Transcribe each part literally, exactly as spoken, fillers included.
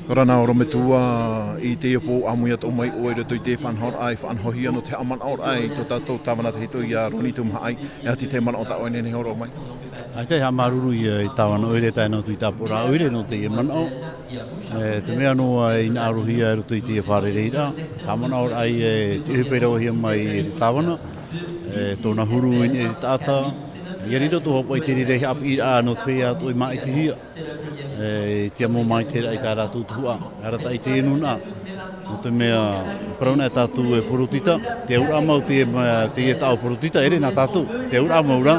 Ora na Orometua, i teie pō ʻāmui atoʻa mai ʻoe i roto i te faʻanahoraʻa, i faʻanahohia nō te haʻamanaʻoraʻa i tō tātou tāvana tahito ia Roni Tumahaʻi, e aha te manaʻo tā ʻoe e nehenehe e hōroʻa mai? ʻAita e haʻamāuruuru ia i tāvana ʻoire tae noa atu i tāpoʻoraʻa ʻoire nō teie manaʻo. E, te mea noa e hinaʻarohia i roto i teie fārereiraʻa, haʻamanaʻoraʻa ia e te ʻohipa i ravehia mai e te tāvana, e, tōna huru i niʻa i te taʻata, ʻia riro tō hoʻi te reira i haʻapiʻiraʻa nō te feiā atoʻa i māʻitihia. E, ʻia mau māʻitihia i tā rātou tuhaʻa, arataʻi i teie nūnaʻa. Nō te mea, parau na e tātou e poritita, te auraʻa mau teie ma-, teie taʻo poritita, ʻere nā tātou, te auraʻa mau rā,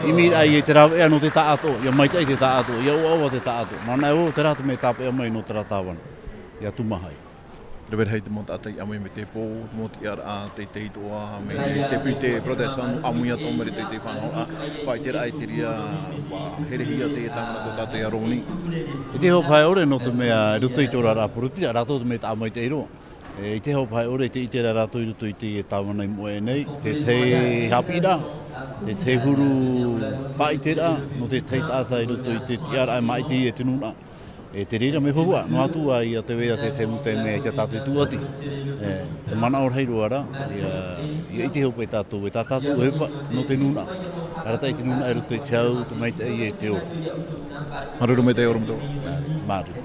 ʻimiraʻa i te rāveʻa nō te taʻatoʻa, ʻia maitaʻi te taʻatoʻa, ʻia ʻoaʻoa te taʻatoʻa. Nō reira, terā te mea tāpeʻa mai nō terā tāvana, ia Tumahaʻi. Rave rahi te mau taʻata i ʻāmui mai i teie pō, te mau tiʻaraʻa, te, te itoʻa, mai te, te piti, te protestant, ʻāmui atoʻa mai i te, te faʻanahoraʻa, faʻaʻiteraʻa i te reira, ʻua herehia te tāvana tō tātou ia Roni. I te hopeʻa ʻore nō te mea, i roto i te oraraʻa poritita, rātou te mea tāʻamaitaʻi roa. E, i te hopeʻa ʻore, te ʻiteraʻa rātou i roto i te tāvana i moʻe nei, te, te haʻapiʻiraʻa, te, te huru faʻaʻiteraʻa, nō te tahi taʻata i roto i te tiʻaraʻa e māʻitihia e te nūnaʻa. E te reira mea hōhoʻa, noa atu ā ia te vai ra te, te mau taime ia tātou i tūʻati. E, te manaʻo rahi roa ra, ʻia, ʻia ʻite hopeʻa tātou, e tā tātou ʻohipa nō te nūnaʻa. Arataʻi te nūnaʻa i roto i te hau, te maitaʻi e te ora. Māuruuru maitaʻi Orometua. Māuruuru.